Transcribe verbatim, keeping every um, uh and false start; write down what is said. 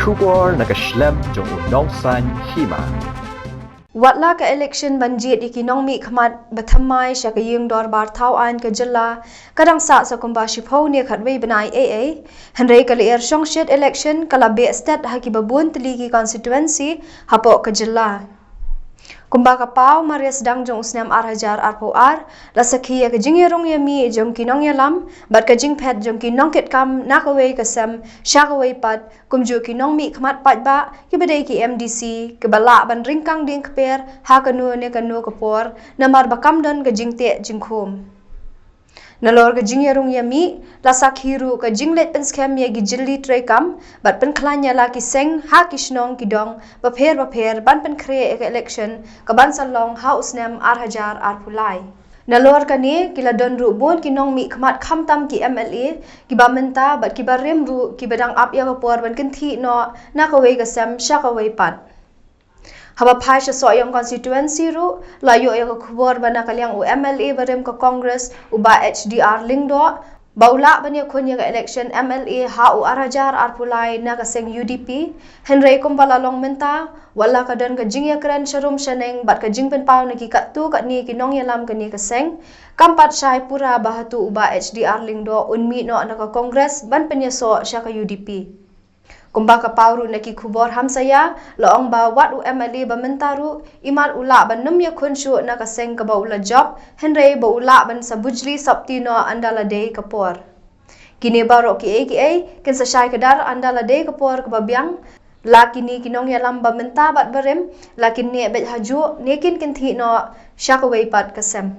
Khubor na ka shlem jong u nongsan hima. Watla ka election ban jied ïa ki nongmihkhmat ba thymmai sha ka ïing dorbar thaw aiñ ka jylla ka dang sah sa kumba shiphew ne khatwei bnai ei ei, hynrei ka lyer shongshit election ka la beh stet ha kiba bun tylli ki constituency hapoh ka jylla. Kumba ka paw mar ïa sdang jong u snem ar hajar arphew ar, la sakhi ïa ka jingïarung ïamih jong ki nongïalam bad ka jingphet jong ki nongkitkam na kawei ka sem sha kawei pat, kumjuh ki nongmihkhmat paidbah kiba dei ki M D C kiba lah ban ryngkang dieng kper ha kano ne kano ka por, namar ba kam don ka jingteh jingkhum. Nalor ka jingïarung ïamih, la sakhi ruh ka jingleit pynskhem ïa ki jylli treikam bad pynkhlaiñ ïa la ki seng ha ki shnong ki dong bapher bapher ban pynkhreh ïa ka election ka ban sa long ha u snem ar hajar arphew lai. Nalor kane, ki la don ruh bun ki nongmihkhmat khamtam ki M L A kiba mynta bad kiba rim ruh kiba dang ap ïa ka por ban kynthih noh na kawei ka sem sha kawei pat. Haba phai sha Sohiong constituency ruh, la ïoh ïa ka khubor ba na ka liang u M L A barim ka Congress, u Bah H D R Lyngdoh, ba u lah ban ïakhun ïa ka election M L A ha u ar hajar arphew lai na ka seng U D P, hynrei kumba la long mynta, watla ka don ka jingïakren sharum shaneng bad ka jingpynpaw na ki katto katne ki nongïalam kane ka seng, kam pat shai pura ba hato u Bah H D R Lyngdoh un mih noh na ka Congress ban pynïasoh sha ka U D P. Kumba ka paw ruh na ki khubor hamsaïa, la ong ba wat u M L A ba mynta ruh, imat u lah ban nym ïakhun shuh na ka seng kaba u la jop, hynrei ba u lah ban sa bujli sopti noh ynda la dei ka por. Kine baroh kiei kiei kin sa shai kdar ynda la dei ka por kaba biang, la kine ki nongïalam ba mynta bad barim, la kin neh beit hajuh ne kin kynthih noh sha kawei pat ka sem.